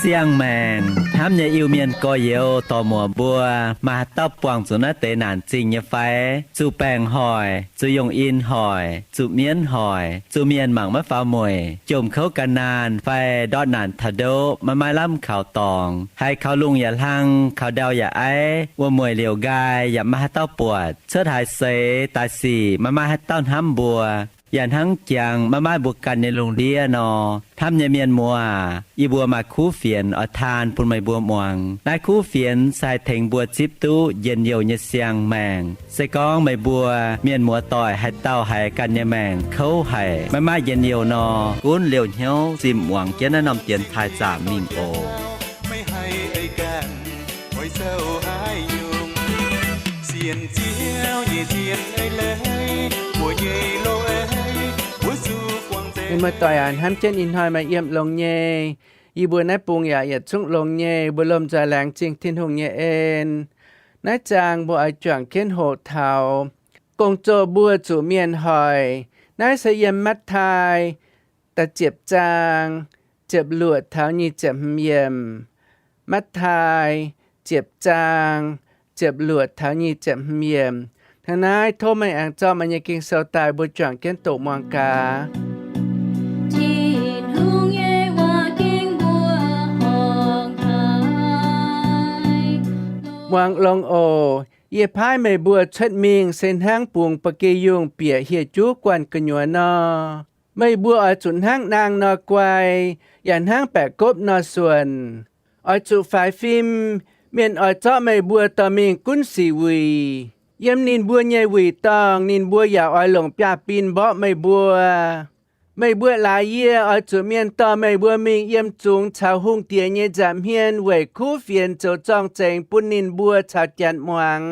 Siang-maengc hnamv nyei Iu-Mienh gorx-youz dorc-muoc mbuo, maaih haaix dauh buangh zuqc naaiv deix naanc zingh nyei fai? Zuqc baengc hoic, zuqc yongh in hoic, zuqc mienv hoic, zuqc mienh mangc maiv faaux mueic, jomc kouv gan naanh fai ndortv naanc taux ndoqv maiv maaih lamh kaux dorngx, haiz kaux lungh yaac hlang, kaux ndau yaac aiv, wuom-mueic liouc nqaai yaac maiv maaih haaix dauh buatc, cuotv haaix seix daaih sic maiv maaih haaix dauh hnamv mbuo, yaac hnangv jangx maiv maaih mbuo ganh nyei lungh ndiev nor. Hnamv nyei mienh muoz aac, yie mbuo maaih kuv fienx oix taan bun meih mbuo muangx. Naaiv kuv fienx se haih tengx mbuo zipv duqv njien-youh nyei siang-maengc. Se gorngv meih mbuo mienh muoz doic haaix dauh haiz ganh nyei maengc kouv haic, maiv maaih njien-youh nor, gunv liouh hnyouv zimh muangx jienv naaiv norm dienx taaih zaamc mingh oc. Mienh muoz doic aac, hnamv jienv ih hnoi maaih yiem longx nyei. Yie mbuo naaiv bung yaac yietc zungv longx nyei. Mbuo lomh nzoih laengz zingh Tin-Hungh nyei en. Naaiv zaang mbuo oix juangc jienv hoqc taux gong-zoh mbuo zuqc mienh hoic. Naaiv se yiem Matv^taai da'ziepc zaang, ziepc luoqc taux nyic ziepc hmz yiemc. Matv^taai ziepc zaang, ziepc luoqc taux nyic ziepc hmz yiemc. Hnangv naaiv tov meih aengx zorqv meih nyei Ging-Sou daaih mbuo juangc jienv doqc muangx gaax. Tin-Hungh nyei waac ging mbuo horngc haic. Muangx longx oc. Yie paaiv meih mbuo cuotv mingh se hnangv bungx ba'gi yungh bieqc hieh juv guanh gu'nyuoz nor. Meih mbuo oix zuqc hnangv naang nor guai, yaac hnangv baeqc gopv nor suonc. Oix zuqc faix fim. Mienh oix zorqv meih mbuo dorh mingh gunv sic wuic. Yiem ninh mbuo nyei wuic dorngh ninh mbuo yaac oix longc biaav-bin mborqv meih mbuo. Meih mbuo laaix yie oix zuqc mienh dorh meih mbuo mingh yiem zungx caux hungh diex nyei nza'hmien weic kuv fienx zoux zorng-zengx bun ninh mbuo caux janx muangx.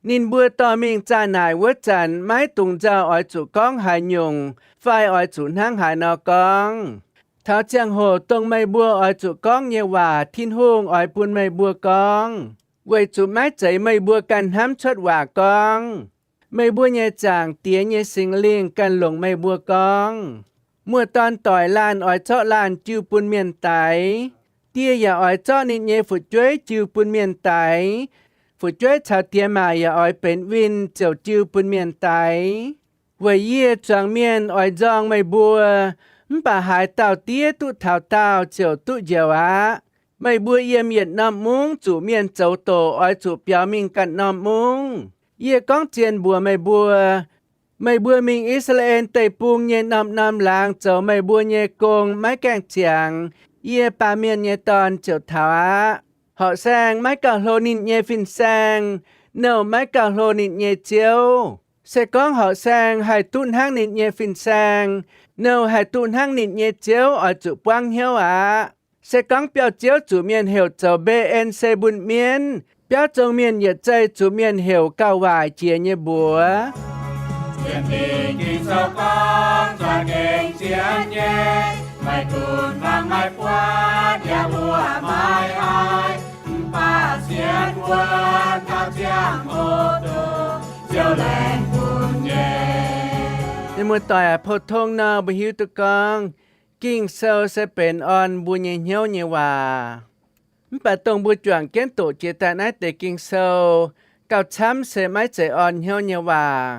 Ninh mbuo dorh mingh zaah naaic wuov zanc maiv dungx nzauh oix zuqc gorngv haaix nyungc fai oix zuqc hnangv haaix nor gorngv. Taux ziangh hoc dongh meih mbuo oix zuqc gorngv nyei waac Tin-Hungh oix bun meih mbuo gorngv, weic zuqc maiv zeiz meih mbuo ganh hnamv cuotv waac gorngv. Meih mbuo nyei Zaangc Diex nyei Singx Lingh ganh longc meih mbuo gorngv. Muoz-dorn doic laanh oix zorqv laanh jiu bun mienh daix. Die yaac oix zorqv ninh nyei fu'jueiv jiu bun mienh daix. Fu'jueiv caux diex maac yaac oix benx win ziouc jiu bun mienh daix. Weic yie zuangx mienh oix nzorng meih mbuo, mv baac haaix dauh diev duqv taux daauh ziouc duqv njoux aqv. Meih mbuo yiem yietc norm mungv zuqc mienh zoux doqc oix zuqc biaux mingh ganh norm mungv. Yie gorngv zien mbuox meih mbuo, meih mbuo mingh I^saa^laa^en Deic-Bung nyei norm-norm laangz zoux meih mbuo nyei gong maiv gaengh ziangx, yie, Baamh Mienh nyei Dorn, ziouc taux aqv. Horqc saeng maiv gauh hlo ninh nyei fin-saeng, nouh maiv gauh hlo ninh nyei ziouv. Se gorngv horqc saeng haih duqv hnangv ninh nyei fin-saeng, nouh haih duqv hnangv ninh nyei ziouv oix zuqc buangv hnyouv aqv. Se gorngv biauv-ziouv zuqc mienh heuc zoux Mbe^en Se^mbun Mienv, biauv zong mienh yietc zeih zuqc mienh heuc Gauh Waaic Jiex Nyei Mbuox. Mienh muoz-doic aac, pou-tong nor mbuo hiuv duqv gorngv Ging-Sou se benx orn mbuo nyei hnyouv nyei waac. Mv baac dongh mbuo juangc jienv doqc jiex daaih naaiv deix Ging-Sou gauh camv se maiv zeiz orn hnyouv nyei waac,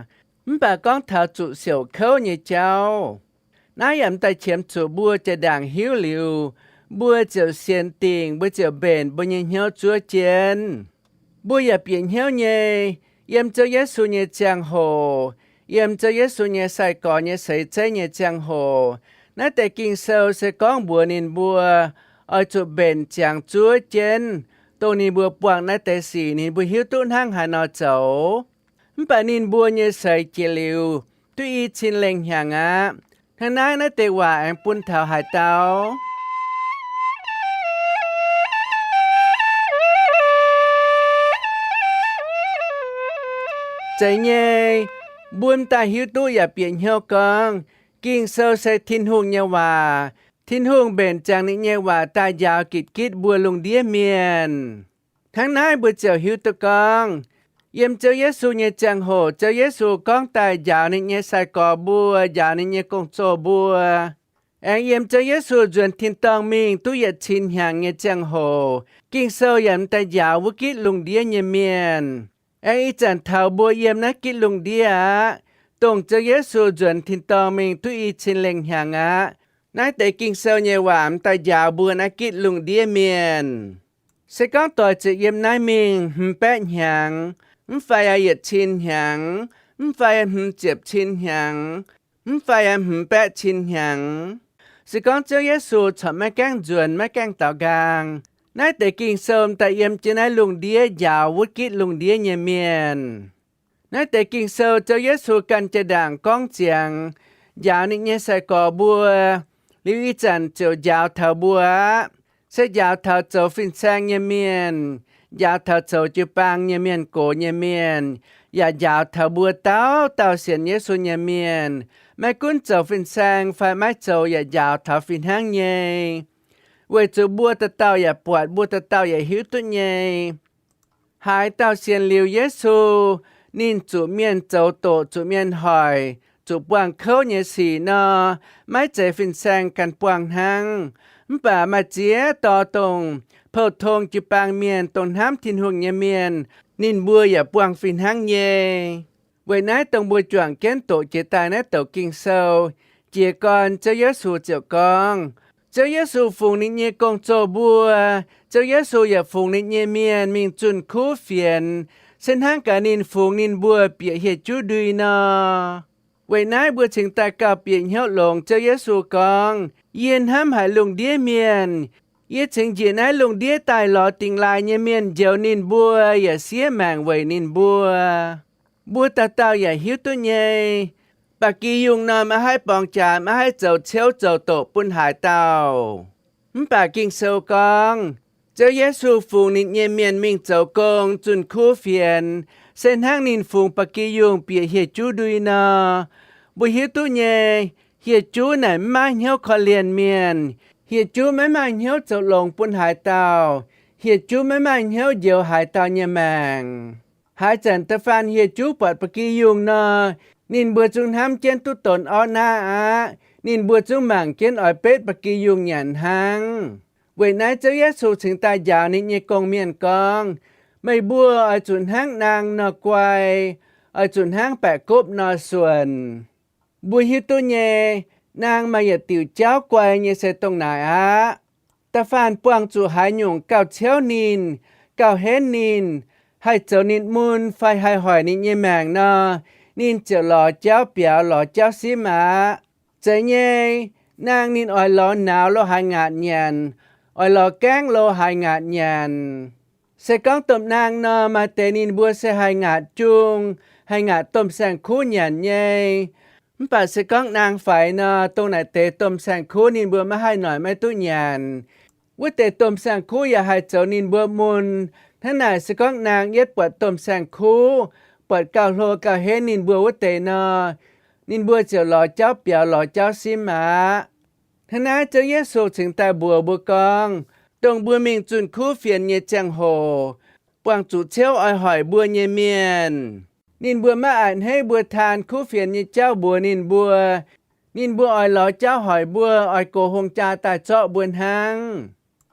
mv baac gorngv taux zuqc siouc kouv nyei jauv. Naaiv yaac m'daaih qiemx zuqc mbuo jiex ndaangc hiuv liuz, mbuo ziouc sienx dingc, mbuo ziouc mbenc mbuo nyei hnyouv zuov jienv. Mbuo yaac bieqc hnyouv nyei, yiem Ziouv Yesu nyei ziangh hoc, yiem Ziouv Yesu nyei sai-gorx nyei seix zeiv nyei ziangh hoc, naaiv deix Ging-Sou se gorngv mbuox ninh mbuo oix zuqc mbenc ziangx zuov jienv, dongh ninh mbuo buangh naaiv deix sic ninh mbuo hiuv duqv hnangv haaix nor zoux. Mv baac ninh mbuo nyei seix jiex liuz duqv i cin lengh hnyangx aqv. Hnangv naaiv, naaiv deix waac aengx bun taux haaix dauh? Zeiz nyei, mbuo m'daaih hiuv duqv yaac bieqc hnyouv gorngv Ging-Sou se Tin-Hungh nyei waac. Tin-Hungh mbenc ziangx ninh nyei waac daaih njaaux gitv-gitv mbuo lungh ndiev mienh. Hnangv naaiv mbuo ziouc hiuv duqv gorngv, yiem Ziouv Yesu nyei ziangh hoc, Ziouv Yesu gorngv daaih njaaux ninh nyei sai-gorx mbuo, njaaux ninh nyei gong-zoh mbuo. Aengx yiem Ziouv Yesu nzuonx tin-dorngh mingh duqv yietc cin hnyangx nyei ziangh hoc, Ging-Sou yaac m'daaih njaaux wuov gitv lungh ndiev nyei mienh. Aengx ih zanc taux mbuo yiem naaiv gitv lungh ndiev aqv, dongh Ziouv Yesu nzuonx tin-dorngh mingh duqv i cin lengh hnyangx aqv. Naaiv deix Ging-Sou nyei waac m'daaih njaaux mbuo naaiv gitv lungh ndiev mienh. Se gorngv doix ziepc yiem naaiv mingh hmz baeqv hnyangx, mv fai yietc cin hnyangx, mv fai hmz ziepc cin hnyangx, mv fai hmz baeqv cin hnyangx, se gorngv Ziouv Yesu corc maiv gaengh nzuonx, maiv gaengh daaux nqaang, naaiv deix Ging-Sou m'daaih yiem jienv naaiv lungh ndiev njaaux wuov gitv lungh ndiev nyei mienh. Naaiv deix Ging-Sou Ziouv Yesu ganh jaa-ndaangc gorngv ziangx njaaux ninh nyei sai-gorx mbuo. Liuz ih zanc ziouc njaaux taux mbuo aqv. Se njaaux taux zoux fin-saeng nyei mienh, njaaux taux zoux jiu-baang nyei mienh, gox nyei mienh, yaac njaaux taux mbuo dauh dauh sienx Yesu nyei mienh. Maiv gunv zoux fin-saeng fai maiv zoux yaac njaaux taux fih hnangv nyei, weic zuqc mbuo dauh dauh yaac buatc, mbuo dauh dauh yaac hiuv duqv nyei. Haaix dauh sienx liuz Yesu, ninh zuqc mienh zoux doqc, zuqc mienh hoic, zuqc buangh kouv nyei sic nor, maiv zeiz fin-saeng ganh buangh hnangv. Mv baac maaih ziex dorh dongh pou-tong jiu-baang mienh, dongh hnamv Tin-Hungh nyei mienh, ninh mbuo yaac buangh fih hnangv nyei. Weic naaiv dongh mbuo juangc jienv doqc jiex daaih naaiv douc Ging-Sou, jiez gorn Ziouv Yesu ziouc gorngv, Ziouv Yesu fungx ninh nyei gong-zoh mbuo, Ziouv Yesu yaac fungx ninh nyei mienh mingh zunh kuv fienx, se hnangv gaax ninh fungx ninh mbuo bieqc hieh juv ndui nor. Weic naaiv mbuo cingx daaih gauh bieqc hnyouv longx Ziouv Yesu gorngv, yie hnamv haic lungh ndiev mienh. Yie cingx njiec naaiv lungh ndiev daaih lorz dingh laaih nyei mienh njoux ninh mbuo yaac siev maengc weic ninh mbuo. Mbuo dauh dauh yaac hiuv duqv nyei, ba'gi yungh nor maiv haih borngz jaax, maiv haih zoux ciouv zoux doqc bun haaix dauh. Mv baac Ging-Sou gorngv, Ziouv Yesu fungx ninh nyei mienh mingh zoux gong zunh kuv fienx, se hnangv ninh fungx ba'gi yungh bieqc hieh juv ndui nor. Mbuo hiuv duqv nyei, hieh juv naaic maiv maaih hnyouv korv-lienh mienh. Hieh juv maiv maaih hnyouv zoux longx bun haaix dauh. Hieh juv maiv maaih hnyouv njoux haaix dauh nyei maengc. Haaix zanc da'faanh hieh juv buatc ba'gi yungh nor, ninh mbuo zungv hnamv jienv duqv donx orv naqv aqv. Ninh mbuo zungv mangc jienv oix betv ba'gi yungh nyanc hnangv. Weic naaiv Ziouv Yesu cingx daaih njaaux ninh nyei gong-mienh gorngv, meih mbuo oix zuqc hnangv naang nor guai, oix zuqc hnangv baeqc gopv nor suonc. Mbuo hiuv duqv nyei, naang maaih yietc diuc jauv guai nyei se dongh naaic aqv. Da'faanh buangh zuqc haaix nyungc gauh ciouv ninh, gauh henv ninh, haih zoux ninh mun fai haih hoic ninh nyei maengc nor, ninh ziouc lorz jauv biaux, lorz jauv simv aqv. Zeiz nyei, naang ninh oix lorz nauz lo haaix ngaatc nyanc, oix lorz gaengv lo haaix ngaatc nyanc. Se gorngv domh naang nor, maaih deix ninh mbuo se haih ngaatc jung, haih ngaatc domh saeng-kuv nyanc nyei. Mv baac se gorngv naang faix nor, dongh naaic deix domh saeng-kuv ninh mbuo maiv haih noic maiv duqv nyanc. Wuov deix domh saeng-kuv yaac haih zoux ninh mbuo mun. Hnangv naaic, se gorngv naang yietv buatc domh saeng-kuv, buatc gauh hlo gauh henv ninh mbuo wuov deix nor, ninh mbuo ziouc lorz jauv biaux, lorz jauv simv aqv. Hnangv naaiv Ziouv Yesu cingx daaih mbuox mbuo gorngv, dongh mbuo mingh zunh kuv fienx nyei ziangh hoc, buangh zuqc ciouv oix hoic mbuo nyei mienh, ninh mbuo maiv a'hneiv mbuo taan kuv fienx nyei jauv mbuox ninh mbuo. Ninh mbuo oix lorz jauv hoic mbuo, oix gox hungh jaa daaih zorqv mbuo hnangv.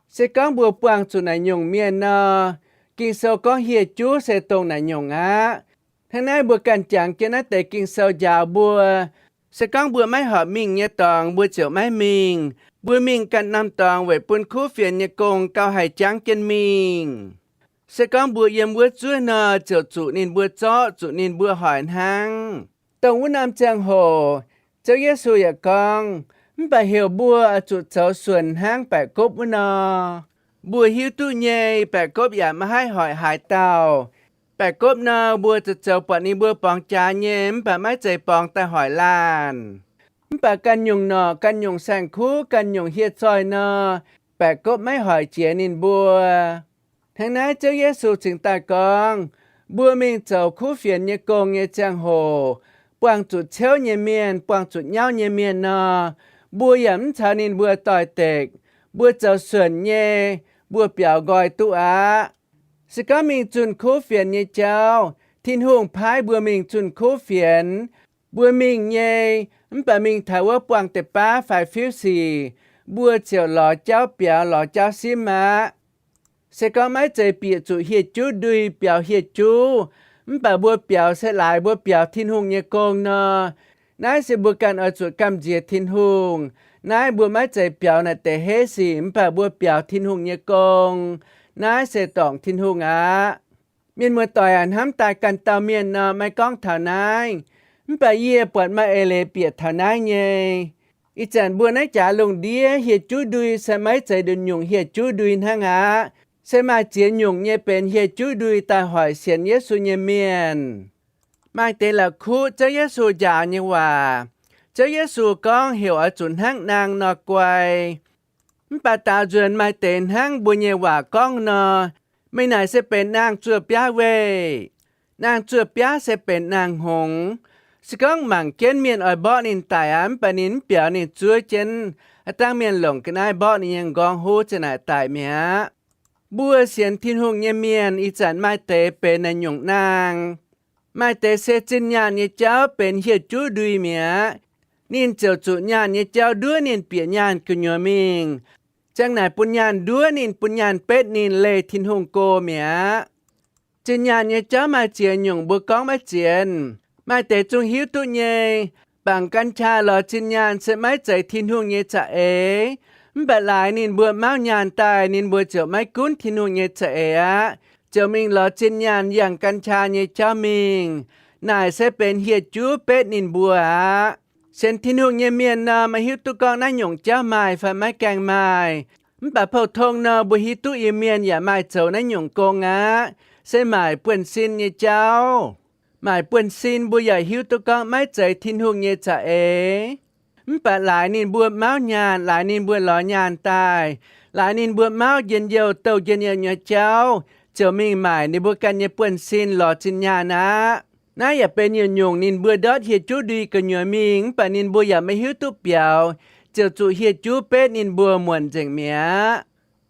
Se gorngv mbuo buangh zuqc naaic nyungc mienh nor, Ging-Sou gorngv hieh juv se dongh naaic nyungc aqv. Hnangv naaiv mbuo ganh jangx jienv naaiv deix Ging-Sou njaaux mbuo. Se gorngv mbuo maiv horpc mingh nyei dorngx, mbuo ziouc maiv mingh. Mbuo mingh ganh norm dorngx weic bun kuv fienx nyei gong gauh haih jangv jienv mingh. Se gorngv mbuo yiem wuov zuov nor, ziouc zuqc ninh mbuo zorqv, zuqc ninh mbuo hoic hnangv. Dongh wuov norm ziangh hoc, Ziouv Yesu yaac gorngv, mv baac heuc mbuo oix zuqc zoux suonc hnangv baeqc gopv wuov nor. Mbuo hiuv duqv nyei, baeqc gopv yaac maiv haih hoic haaix dauh. Baeqc gopv nor, mbuo zoux zoux buatc ninh mbuo borngz jaax nyei, mv baac maiv zeiz borngz daaih hoic laanh. Mv baac ganh nyungc norqc, ganh nyungc saeng-kuv, ganh nyungc hieh zoih nor, baeqc gopv maiv hoic jiex ninh mbuo. Hnangv naaiv Ziouv Yesu cingx daaih gorngv, mbuo mingh zoux kuv fienx nyei gong nyei ziangh hoc, buangh zuqc ciouv nyei mienh, buangh zuqc nyauv nyei mienh nor, Mbuo yaac mv caux ninh mbuo doix-dekc. Mbuo zoux suonc nyei, mbuo biaux nqoi duqv aqv. Se gorngv mingh zunh kuv fienx nyei jauv, Tin-Hungh paaiv mbuo mingh zunh kuv fienx, mbuo mingh nyei, mv baac mingh taux wuov buangh deix baav fai fiuv sic, mbuo ziouc lorz jauv biaux, lorz jauv simv aqv. Se gorngv maiv zeiz bieqc zuqc hieh juv ndui biaux hieh juv, mv baac mbuo biaux se laaix mbuo biaux Tin-Hungh nyei gong nor, naaiv se mbuo ganh oix zuqc gamh nziex Tin-Hungh. Naaiv mbuo maiv zeiz biaux naaic deix heiv sic, mv baac mbuo biaux Tin-Hungh nyei gong. Naaiv se dorngc Tin-Hungh aqv. Mienh muoz-doic aac, hnamv daaih ganh dauh mienh nor, maiv gorngv taux naaiv, mv baac yie buatc maaih eix leiz bieqc taux naaiv nyei. Ih zanc mbuo naaiv jaax lungh ndiev hieh juv ndui se maiv zeiz nduqc nyungc hieh juv ndui hnangv aqv. Se maaih ziex nyungc nyei benx hieh juv ndui daaih hoic sienx Yesu nyei mienh. Maaih deix la'kuqv Ziouv Yesu njaaux nyei waac. Ziouv Yesu gorngv heuc oix zuqc hnangv naang nor guai. Mv baac daaux nzuonx maaih deix hnangv mbuo nyei waac gorngv nor, meih naaic se benx naang-zuoh biaav weih. Naang-zuoh biaav se benx naang-hngongx. Se gorngv mangc jienv mienh oix mborqv ninh daic aqv, mv baac ninh mv biaux, ninh zuov jienv, aav dangh mienh longc ga'naaiv mborqv ninh nyei nqorngv hov ziang naaic daic mi'aqv. Mbuo sienx Tin-Hungh nyei mienh ih zanc maaih deix benx naaiv nyungc naang. Maaih deix se zinh nyaanh nyei jauv benx hieh juv ndui mi'aqv. Ninh ziouc zuqc nyaanh nyei jauv nduov ninh bieqc nyaanh gu'nyuoz mingh. Ziang naaic bun nyaanh nduov ninh, bun nyaanh betv ninh leih Tin-Hungh go mi'aqv. Zinh nyaanh nyei jauv maaih ziex nyungc, mbuo gorngv maiv zienx. Maaih deix zungv hiuv duqv nyei, bangc กัญชา lorz zinh nyaanh se maiv zeiz Tin-Hungh nyei za'eix. Mv baac laaix ninh mbuo mauv nyaanh daaih, ninh mbuo ziouc maiv gunv Tin-Hungh nyei za'eix aqv, ziouc mingh lorz zinh nyaanh yangh กัญชา nyei jauv mingh. Naaic se benx hieh juv betv ninh mbuo aqv. Sienx Tin-Hungh nyei mienh nor, maiv hiuv duqv gorngv naaiv nyungc jauv maaih fai maiv gaengh maaih. Mv baac pou-tong nor, mbuo hiuv duqv Iu-Mienh yaac maaih zoux naaiv nyungc gong aqv. Se maaic buonv-sin nyei jauv. Maaic buonv-sin mbuo yaac hiuv duqv gorngv maiv zeiz Tin-Hungh nyei za'eix. Mv baac laaix ninh mbuo mauv nyaanh, laaix ninh mbuo lorz nyaanh daaih, laaix ninh mbuo mauv njien-youh douh njien-youh nyei jauv, ziouc mingh maaic ninh mbuo ganh nyei buonv-sin lorz zinh nyaanh aqv. Naaiv yaac benx yietc nyungc ninh mbuo ndortv hieh juv ndui gu'nyuoz mingh, mv baac ninh mbuo yaac maiv hiuv duqv biaux, ziouc zuqc hieh juv betv ninh mbuo muonc nzengc mi'aqv.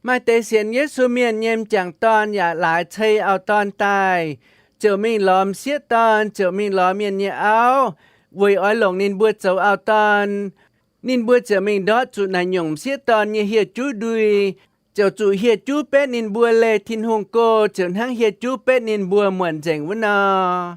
Maaih deix sienx Yesu mienh nyei m'jangc dorn yaac laaix cei auv-dorn daaih, ziouc mingh lorz m'sieqv dorn, ziouc mingh lorz mienh nyei auv, weic oix longc ninh mbuo zoux auv-dorn. Ninh mbuo ziouc mingh ndortv zuqc naaic nyungc m'sieqv dorn nyei hieh juv ndui, ziouc zuqc hieh juv betv ninh mbuo leih Tin-Hungh go, ziouc hnangv hieh juv betv ninh mbuo muonc nzengc wuov nor.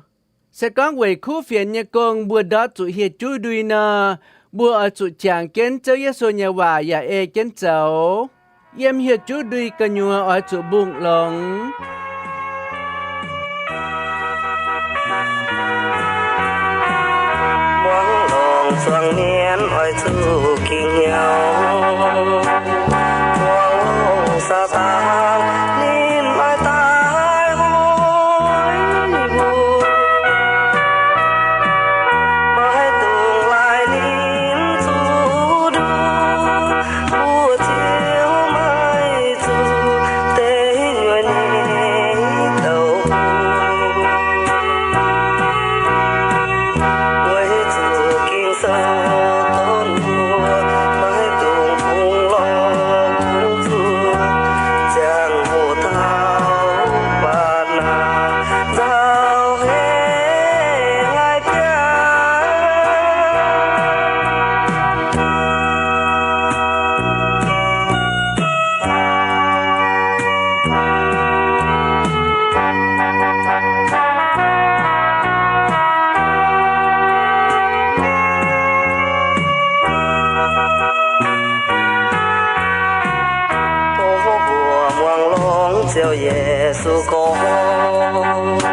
Se gorngv weic kuv fienx nyei gong mbuo ndortv zuqc hieh juv ndui nor, mbuo oix zuqc jangx jienv Ziouv Yesu nyei waac yaac ei jienv zoux. Yiem hieh juv ndui gu'nyuoz oix zuqc mbungh longx. Muangx longx zuangx mienv oix zuqc ging hnyouv. Muangx longx Saadaan ninh oix daaih hoic mbuo. Maiv dungx laaic ninh zuqc nduov, mbuo ziouc maiv zuqc deix nyuoz nyei douc. Weic zuqc Ging-Sou gorngv mbuo maiv dungx bungx lorz bungx zuqc ziangh hoc taux mbatc naaic nzauh heix nqaai biauv. Tov mbuo muangx longx Ziouv Yesu gorngv,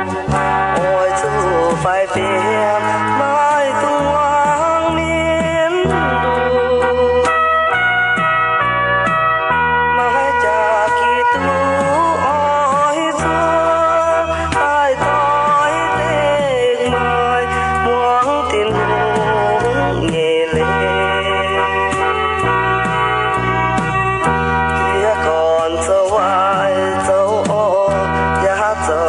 oix zuqc faix bieqc, maiv dungx muangx mienv nduov. Maiv jaax Giduc oix zuqc daaih doix dekc maaih muangx Tin-Hungh nyei leiz. Yie gorn zoux waaic zoux orqc, yaac zoux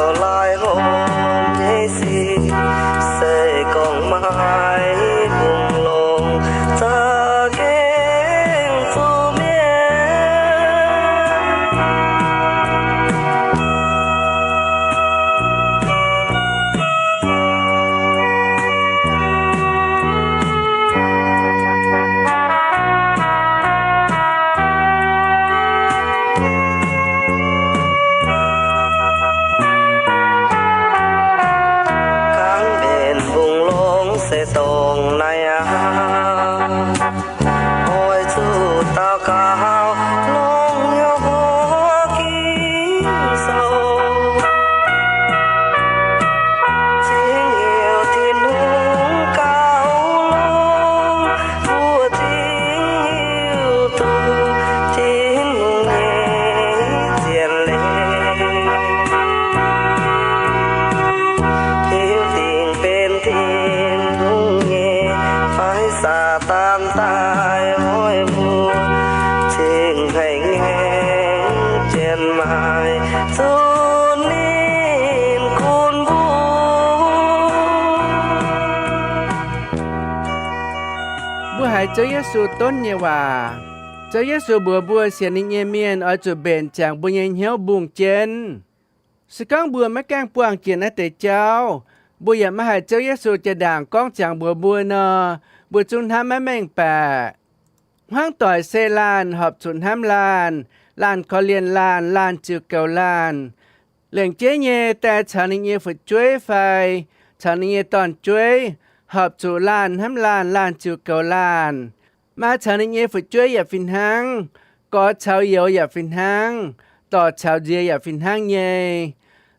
Zunv ninh kun mbuo. Mbuo haiz Ziouv Yesu donv nyei waac. Ziouv Yesu mbuox mbuo sienx ninh nyei mienh oix zuqc mbenc ziangx mbuo nyei hnyouv mbungh jienv. Se gorngv mbuo maiv gaengh buangh jiex naaiv deix jauv, mbuo yaac maiv haiz Ziouv Yesu jaa-ndaangc gorngv ziangx mbuox mbuo nor, mbuo zungv hnamv maiv mengh baeqc. Hmuangv doic se laanh horpc zuqc hnamv laanh, laanh korv-lienh laanh, laanh ziux goux laanh. Lengc jeiv nyei die caux ninh nyei fu'jueiv fai caux ninh nyei dorn-jueiv horpc zuqc laanh hnamv laanh, laanh ziux goux laanh. Maa caux ninh nyei fu'jueiv yaac fih hnangv, gorx caux youz yaac fih hnangv, dorc caux nziex yaac fih hnangv nyei.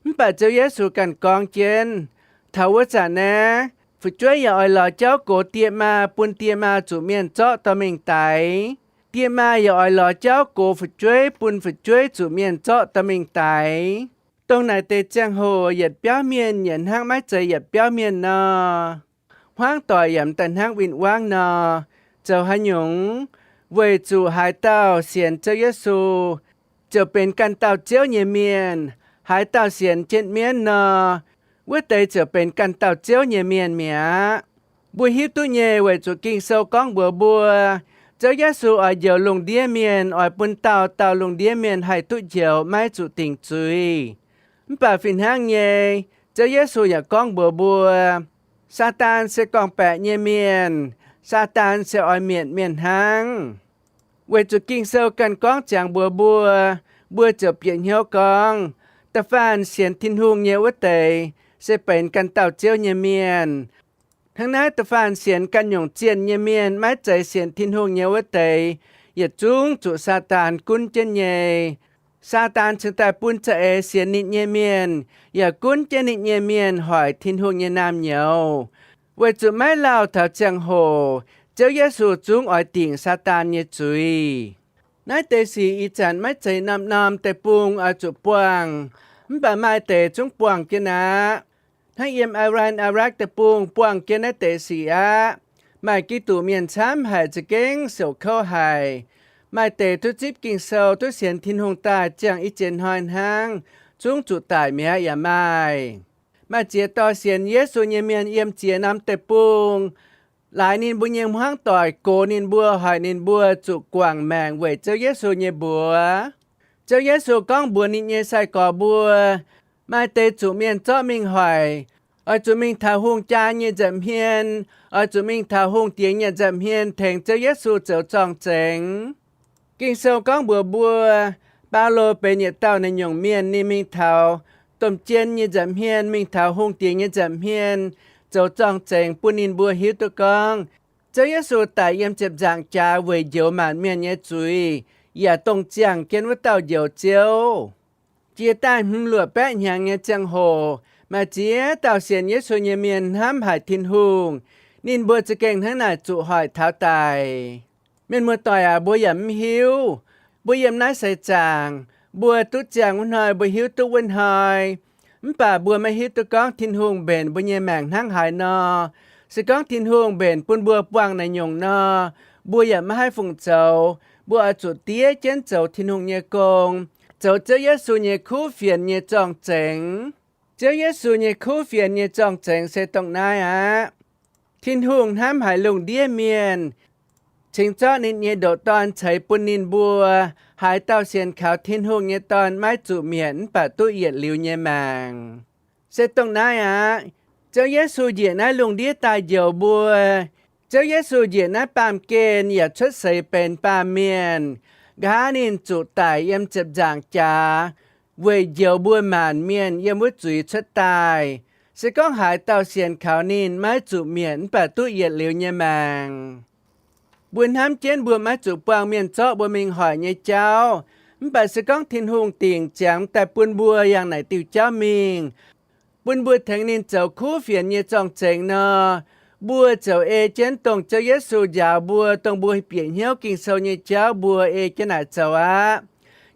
Mv baac Ziouv Yesu ganh gorngv jienv, taux wuov zanc naaiv, fu'jueiv yaac oix lorz jauv gox die maa, bun die maa zuqc mienh zorqv dorh mingh daix. Die maa yaac oix lorz jauv gox fu'jueiv, bun fu'jueiv zuqc mienh zorqv dorh mingh daix. Dongh naaic deix ziangh hoc yietc biauv mienh yaac hnangv maiv zeiz yietc biauv mienh nor, hmuangv doic yaac m'daaih hnangv win-wangv nor, zoux haaix nyungc? Weic zuqc haaix dauh sienx Ziouv Yesu ziouc benx ganh dauh Ziouv nyei mienh. Haaix dauh sienx jienv mienv nor, wuov deix ziouc benx ganh dauh Ziouv nyei mienh mi'aqv. Mbuo hiuv duqv nyei weic zuqc Ging-Sou gorngv mbuox mbuo, Ziouv Yesu oix njoux lungh ndiev mienh, oix bun dauh dauh lungh ndiev mienh haih duqv njoux maiv zuqc dingc zuiz. Mv baac fih hnangv nyei, Ziouv Yesu yaac gorngv mbuox mbuo, Saadaan se gorngv-baeqc nyei mienh. Saadaan se oix mietc mienh hnangv. Weic zuqc Ging-Sou ganh gorngv ziangx mbuox mbuo, mbuo ziouc bieqc hnyouv gorngv, da'faanh sienx Tin-Hungh nyei wuov deix se benx ganh dauh Ziouv nyei mienh. Hnangv naaiv da'faanh sienx ganh nyungc zienh nyei mienh, maiv zeiz sienx Tin-Hungh nyei wuov deix, yietc zungv zuqc Saadaan gunv jienv nyei. Saadaan cingx daaih bun za'eix sienx ninh nyei mienh yaac gunv jienv ninh nyei mienh hoic Tin-Hungh nyei naamh nyouz, weic zuqc maiv lauh taux ziangh hoc Ziouv Yesu zungv oix dingc Saadaan nyei zuiz. Naaiv deix sic ih zanc maiv zeiz norm-norm deic-bung oix zuqc buangh, mv baac maaih deix zungv buangh jienv aqv. Hnangv yiem Iran-Iraq deic-bung buangh jienv naaiv deix sic aqv. Maaih Giduc mienh camv haic za'gengh siouc kouv haic. Maaih deix duqv zipv Ging-Sou, duqv sienx Tin-Hungh daaih ziangh i ziex hnoi hnangv, zungv zuqc daic mi'aqv yaac maaih. Maaih ziex dorh sienx Yesu nyei mienh yiem ziex norm deic-bung, laaix ninh mbuo nyei hmuangv doic gox ninh mbuo, hoic ninh mbuo zuqc guangc maengc weic Ziouv Yesu nyei mbuox. Ziouv Yesu gorngv mbuox ninh nyei sai-gorx mbuo, maaih deix zuqc mienh zorqv mingh hoic, oix zuqc mingh taux hungh jaa nyei nza'hmien, oix zuqc mingh taux hungh diex nyei nza'hmien tengx Ziouv Yesu zoux zorng-zengx. Ging-Sou gorngv mbuox mbuo, Baulo benx yietc dauh naaiv nyungc mienh. Ninh mingh taux domh jien nyei nza'hmien, mingh taux hungh diex nyei nza'hmien zoux zorng-zengx bun ninh mbuo hiuv duqv gorngv Ziouv Yesu daic yiem ziepc nzaangc jaax weic njoux maanc mienh nyei zuiz, yaac dongh ziangh jienv wuov dauh Njoux Ziouv. Jiex daaih hmz luoqc baeqv hnyangx nyei ziangh hoc, maaih ziex dauh sienx Yesu nyei mienh hnamv haic Tin-Hungh. Ninh mbuo za'gengh hnangv naaic zuqc hoic taux daic. Mienh muoz-doic aac, mbuo yaac mv hiuv. Mbuo yiem naaiv seix zaangc, mbuo duqv ziangh wuov hnoi, mbuo hiuv duqv wuov hnoi, mv baac mbuo maiv hiuv duqv gorngv Tin-Hungh mbenc mbuo nyei maengc hnangv haaix nor. Se gorngv Tin-Hungh mbenc bun mbuo buangh naaiv nyungc nor, mbuo yaac maiv haih fungc zoux. Mbuo oix zuqc diev jienv zoux Tin-Hungh nyei gong, zoux Ziouv Yesu nyei kuv fienx nyei zorng-zengx. Ziouv Yesu nyei kuv fienx nyei zorng-zengx se dongh naaiv aqv. Tin-Hungh hnamv haic lungh ndiev mienh, cingx zorqv ninh nyei ndoqc Dorn ceix bun ninh mbuo. Haaix dauh sienx kaux Tin-Hungh nyei Dorn maiv zuqc mietc, mv baac duqv yietc liuz nyei maengc. Se dongh naaiv aqv. Ziouv Yesu njiec naaiv lungh ndiev daaih njoux mbuo. Ziouv Yesu njiec naaiv baamh gen yaac cuotv seix benx baamh mienh. Nqa'haav ninh zuqc daic yiem ziepc nzaangc jaax weic njoux mbuo maanc mienh yiem wuov zuiz cuotv daaih. Se gorngv haaix dauh sienx kaux ninh maiv zuqc mietc, mv baac duqv yietc liuz nyei maengc. Mbuo hnamv jienv mbuo maiv zuqc buangh mienh zorqv mbuo mingh hoic nyei jauv. Mv baac se gorngv Tin-Hungh dingc ziangx daaih bun mbuo yangh naaic diuh jauv mingh, bun mbuo tengx ninh zoux kuv fienx nyei zorng-zengx nor, mbuo ziouc ei jienv dongh Ziouv Yesu njaaux mbuo, dongh mbuo bieqc hnyouv Ging-Sou nyei jauv mbuo ei jienv naaic zoux aqv.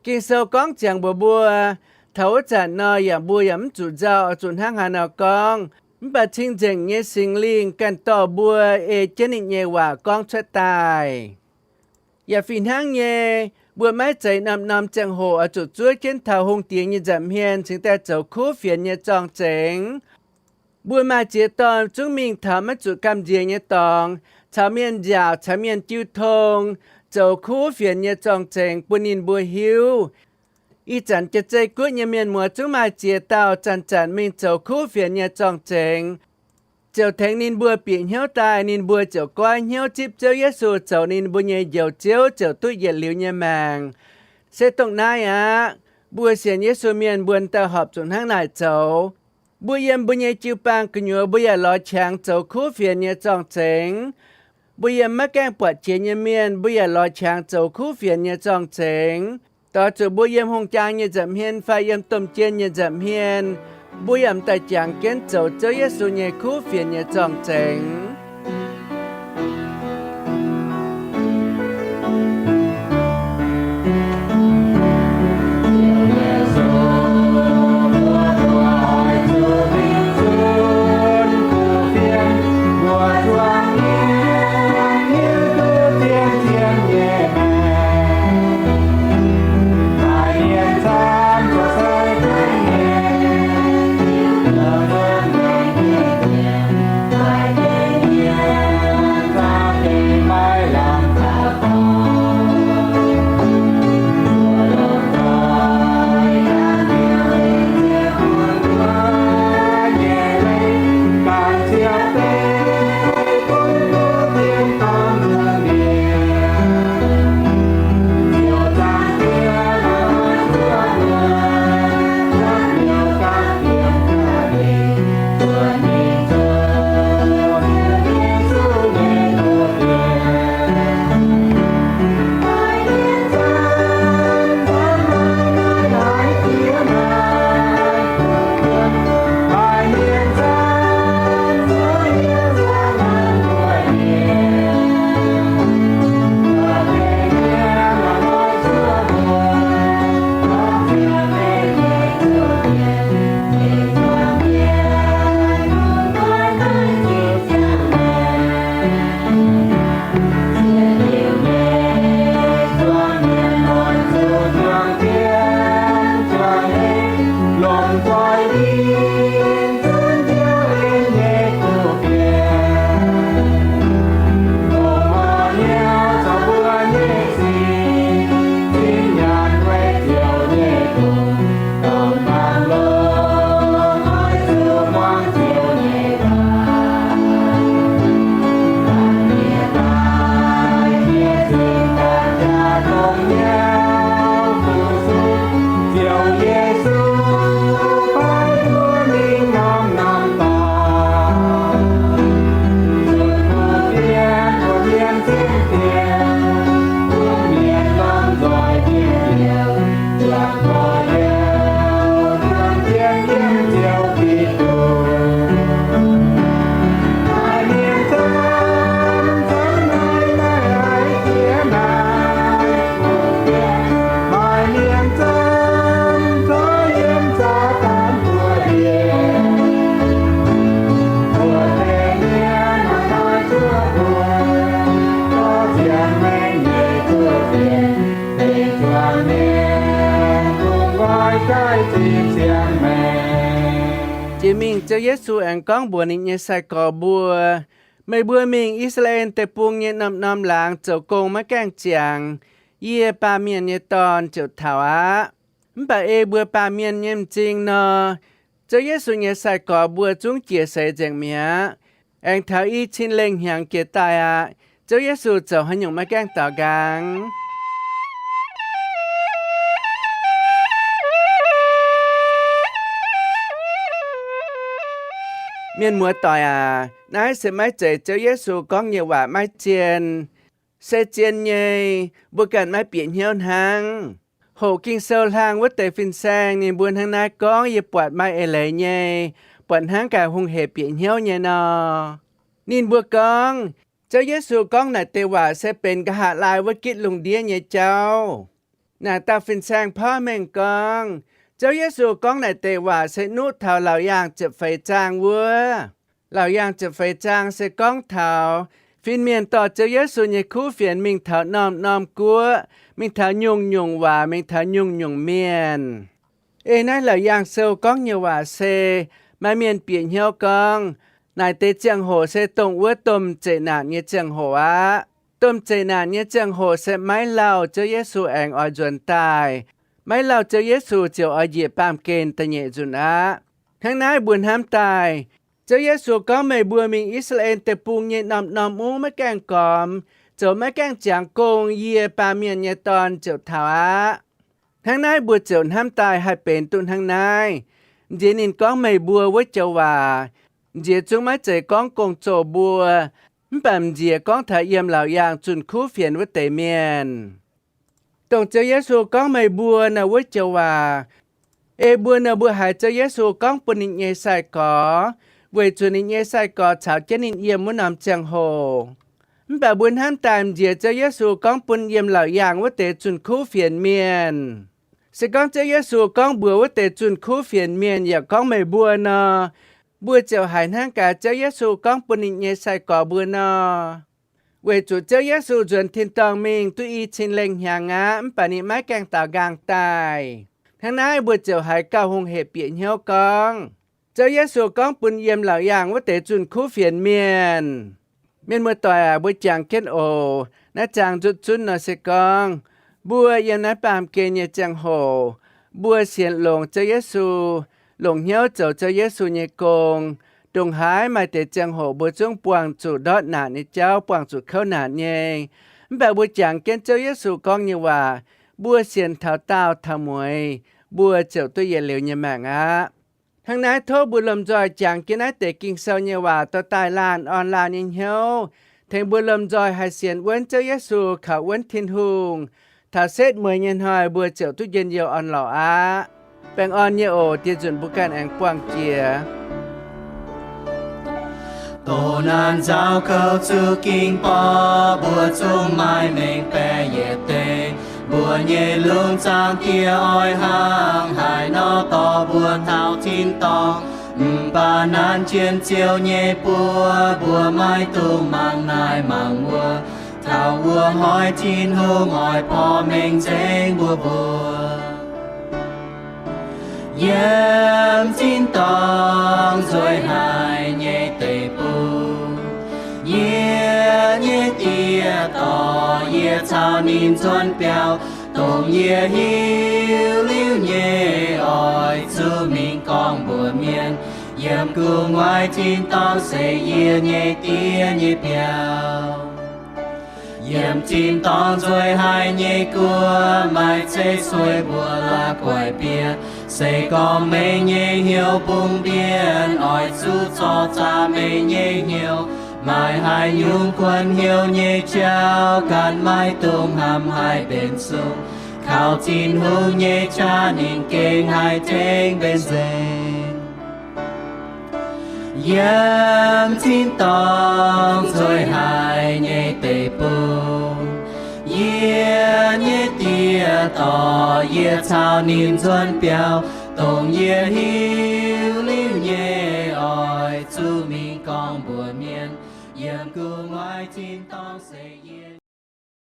Ging-Sou gorngv ziangx mbuox mbuo, taux wuov zanc nor yaac mbuo yaac mv zuqc nzauh oix zuqc hnangv haaix nor gorngv. Mv baac cing-nzengc nyei Singx Lingh ganh dorh mbuo ei jienv ninh nyei waac gorngv cuotv daaih. Yaac fih hnangv nyei, Mbuo maiv zeiz norm-norm ziangh hoc oix zuqc zuov jienv taux hungh diex nyei nza'hmien cingx daaih zoux kuv fienx nyei zorng-zengx. Mbuo maaih ziex dorngh zungv mingh taux maiv zuqc gamh nziex nyei dorngx, caux mienh nziaauc, caux mienh jiu tong, zoux kuv fienx nyei zorng-zengx bun ninh mbuo hiuv. Ih zanc Jaav-Zei Guoqv nyei mienh muoz zungv maaih ziex dauh zanc-zanc mingh zoux kuv fienx nyei zorng-zengx, ziouc tengx ninh mbuo bieqc hnyouv daaih, ninh mbuo ziouc goiv hnyouv zipv Ziouv Yesu zoux ninh mbuo nyei Njoux Ziouv, ziouc duqv yietc liuz nyei maengc. Se dongh naaiv aqv. Mbuo sienx Yesu mienh mbuo dauh horpc zuqc hnangv naaic zoux. Mbuo yiem mbuo nyei jiu-baang gu'nyuoz mbuo yaac lorz qangx zoux kuv fienx nyei zorng-zengx. Mbuo yiem maiv gaengh buatc jiex nyei mienh mbuo yaac lorz qangx zoux kuv fienx nyei zorng-zengx. Doix zuqc mbuo yiem hungh jaa nyei nza'hmien fai yiem domh jien nyei nza'hmien, mbuo yaac m'daaih jangx jienv zoux Ziouv Yesu nyei kuv fienx nyei zorng-zengx. Jiex mingh Ziouv Yesu aengx gorngv mbuox ninh nyei sai-gorx mbuo, Meih mbuo mingh I^saa^laa^en Deic-Bung nyei norm-norm laangz zoux gong maiv gaengh ziangx. Yie Baamh Mienh nyei Dorn ziouc taux aqv. Mv baac ei mbuo baamh mienh nyei m'zing nor, Ziouv Yesu nyei sai-gorx mbuo zungv jiex seix nzengc mi'aqv. Aengx taux i cin lengh hnyangx jiex daaih aqv. Ziouv Yesu zoux haaix nyungc maiv gaengh daaux nqaang? Mienh muoz-doic aac, naaiv se maiv zeiz Ziouv Yesu gorngv nyei waac maiv zien. Se zien nyei, mbuo ganh maiv bieqc hnyouv hnangv. Hoqc Ging-Sou hlaang wuov deix fin-saeng ninh mbuo hnangv naaiv gorngv yie buatc maaih eix leiz nyei, buatc hnangv gaax hungh heic bieqc hnyouv nyei nor. Ninh mbuo gorngv, Ziouv Yesu gorngv naaic deix waac se benx nqa'haav laai wuov gitv lungh ndiev nyei jauv. Naaic dauh fin-saeng porv mengh gorngv, Ziouv Yesu gorngv naaic deix waac se nuqv taux Laauc Yaangh ziepc feix zaang wuov. Laauc Yaangh ziepc feix zaang se gorngv taux Fin-mienh dorh Ziouv Yesu nyei kuv fienx mingh taux norm-norm guoqv, mingh taux nyungc-nyungc waac, mingh taux nyungc-nyungc mienh. Ei naaiv Laauc Yaangh Sou gorngv nyei waac se, maaih mienh bieqc hnyouv gorngv, naaic deix ziangh hoc se dongh wuov domh zeqc naanc nyei ziangh hoc aqv. Domh zeqc naanc nyei ziangh hoc se maiv lauh Ziouv Yesu aengx oix nzuonx daaih. Maiv lauh Ziouv Yesu ziouc oix njiec baamh gen da'nyeic nzunc aqv. Hnangv naaiv mbuo hnamv daaih, Ziouv Yesu gorngv, meih mbuo mingh I^saa^laa^en Deic-Bung nyei norm-norm mungv maiv gaengh gormx, zoux maiv gaengh ziangx gong, yie, Baamh Mienh nyei Dorn, ziouc taux aqv. Hnangv naaiv mbuo ziouc hnamv daaih haih benx duqv hnangv naaiv. Nziex ninh gorngv meih mbuo wuov joux waac, nziex zungv maiv zeiz gorngv gong-zoh mbuo, mv baac nziex gorngv taux yiem laauc yaangh zunh kuv fienx wuov deix mienh. Dongh Ziouv Yesu gorngv meih mbuo nor wuov joux waac, ei mbuo nor mbuo haiz Ziouv Yesu gorngv bun ninh nyei sai-gorx, weic zuqc ninh nyei sai-gorx caux jienv ninh yiem wuov norm ziangh hoc. Mv baac mbuo hnamv daaih nziex Ziouv Yesu gorngv bun yiem laauc yaangh wuov deix zunh kuv fienx mienh. Se gorngv Ziouv Yesu gorngv mbuox wuov deix zunh kuv fienx mienh yaac gorngv meih mbuo nor, mbuo ziouc haiz hnangv gaax Ziouv Yesu gorngv bun ninh nyei sai-gorx mbuo nor. Weic zuqc Ziouv Yesu nzuonx tin-dorngh mingh duqv i cin lengh hnyangx aqv, mv baac ninh maiv gaengh daaux nqaang daaih. Hnangv naaiv mbuo ziouc haiz gauh hungh hec bieqc hnyouv gorngv, Ziouv Yesu gorngv bun yiem laauc yaangh wuov deix zunh kuv fienx mienh. Mienh muoz-doic aac, mbuo jangx jienv oc. Naaiv zaang nzutv zunv nor se gorngv, mbuo yiem naaiv baamh gen nyei ziangh hoc, mbuo sienx longx Ziouv Yesu, longc hnyouv zoux Ziouv Yesu nyei gong, ndongc haaix maaih deix ziangh hoc mbuo zungv buangh zuqc ndortv naanc nyei jauv, buangh zuqc kouv naanc nyei. Mv baac mbuo jangx jienv Ziouv Yesu gorngv nyei waac, mbuo sienx taux daauh taux mueiz, mbuo ziouc duqv yietc liuz nyei maengc aqv. Hnangv naaiv tov mbuo lomh nzoih jangx jienv naaiv deix Ging-Sou nyei waac dorh daaih laanh orn laanh nyei hnyouv, tengx mbuo lomh nzoih haih sienx wuonv Ziouv Yesu, kaux wuonv Tin-Hungh. Taux setv mueiz nyei hnoi mbuo ziouc duqv njien-youh orn-lorqc aqv. Baengh orn nyei oc. Dieh nzunc mbuo ganh aengx buangh jiex. Doqc naanc nzauh kouv zuqc ging borqc, mbuo zungv maaih mengh baeqc yietc deix. Mbuo nyei lungh zaangc Diex oix hnangv haaix nor dorh mbuo taux tin-dorngh. Mv baac naaiv jien ziouc nyei buoz, mbuo maiv dungx mangc naaiv mangc wuov. Taux wuov hnoi Tin-Hungh oix porv mengh nzengc mbuo mbuox. Yiem tin-dorngh nzueic haic nyei deic-bung, yie nyei Diex dorh yie caux ninh nzuonx biaux, dongh yie hiuv liuz nyei oix zuqc mingh gorngv mbuox mienh. Yiem gu'nguaaic tin-dorngh se yie nyei Diex nyei biauv. Yiem tin-dorngh nzueic haic nyei guoqv maaih zeiv sueih mbuo la'guaih bieqc. Se gorngv meih nyei hnyouv bungx mbienv, oix zuqc zorc zaqc meih nyei hnyouv. Maaih haaix nyungc kuonx hnyouv nyei jauv ganh maiv dungx hnamv haih mbenc sung. Kaux Tin-Hungh nyei qaqv ninh gengh haih tengx mbenc nzengc. Yiem tin-dorngh nzueic haic nyei deic-bung, yie nyei Diex dorh yie caux ninh nzuonx biaux, dongh yie hiuv liuz nyei oix zuqc mingh gorngv mbuox mienh. Yiem gu'nguaaic tin-dorngh se